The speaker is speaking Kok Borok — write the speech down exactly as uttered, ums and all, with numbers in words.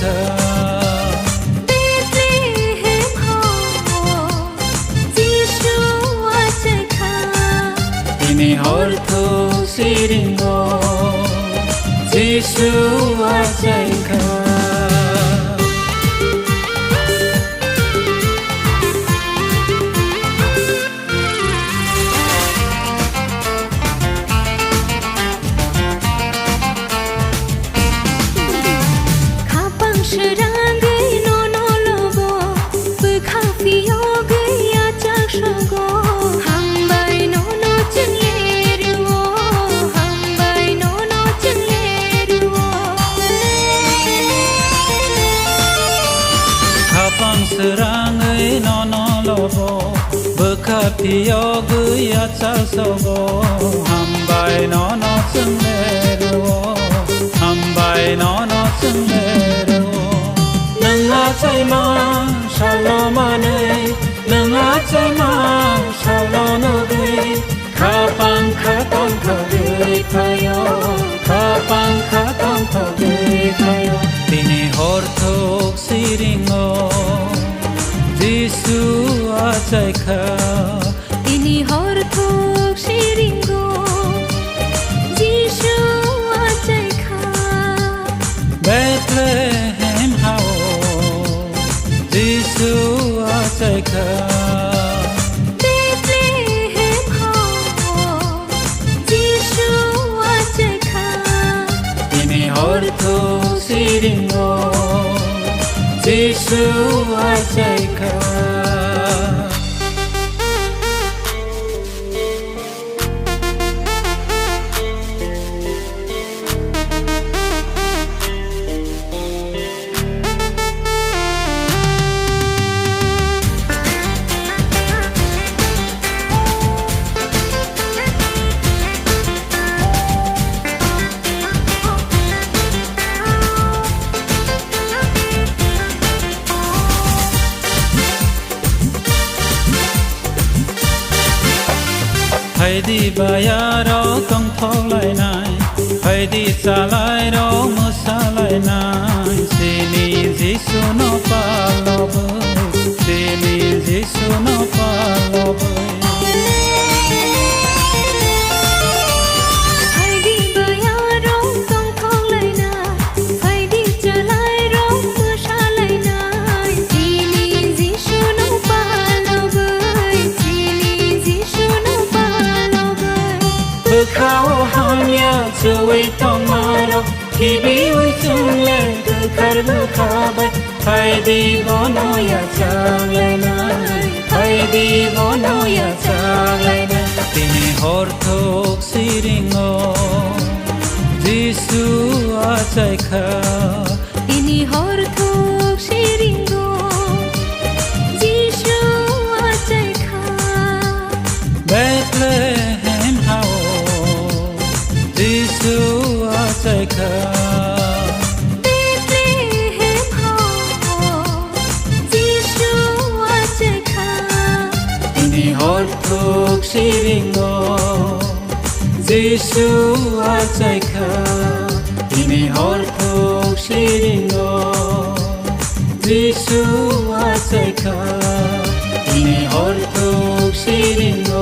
kha. Bethlehem hao Jisu achai kha. Tini hor thuk siringo Jisu achai kha. Khapang srangwi nono lobo, bwkha phiyogwi achak sogo. Hambai nono chwngle rwo, hambai nono chwngle rwo. Khapang srangwi nono lobo, bwkha phiyogwi achak sogo. Hambai nono chwngle rwo, hambai nono chwngle rwo. Nwng achaima salo manwi, nwng achaima salo nugwi, khapang khatang thogwi phaio, khapang khatang thogwi phaio. Tini hor thuk siringo Jisu achai kha. Tini hor thuk siringo Jisu achai kha. Bethlehem hao Jisu achai kha. Bethlehem hao Jisu achai kha. Tini hor thuk siringo Jisu achai kha. Phaidi bayarok tongthok lainai, phaidi chalairok mwsa lainai. Chini Jisuno palobwi, chini Jisuno palobwi. Phaidi bayarok tongthok lainai, phaidi chalairok mwsa lainai. Chini Jisuno palobwi, chini Jisuno palobwi. Bwkhao hamya chwwi tongmarok, khibiwi chwngle kwthar bwkha bai. Phaidi bono yachak lainai, phaidi bono yachak lainai. Tini hor thuk siringo Jisu achai kha. Tini hor thuk siringo Jisu achai kha. Bethlehem hao Jisu achai kha. Bethlehem hao Jisu achai kha. Tini hor thuk siringo Jisu achai kha. Tini hor thuk siringo Jisu achai kha. Tini hor thuk siringo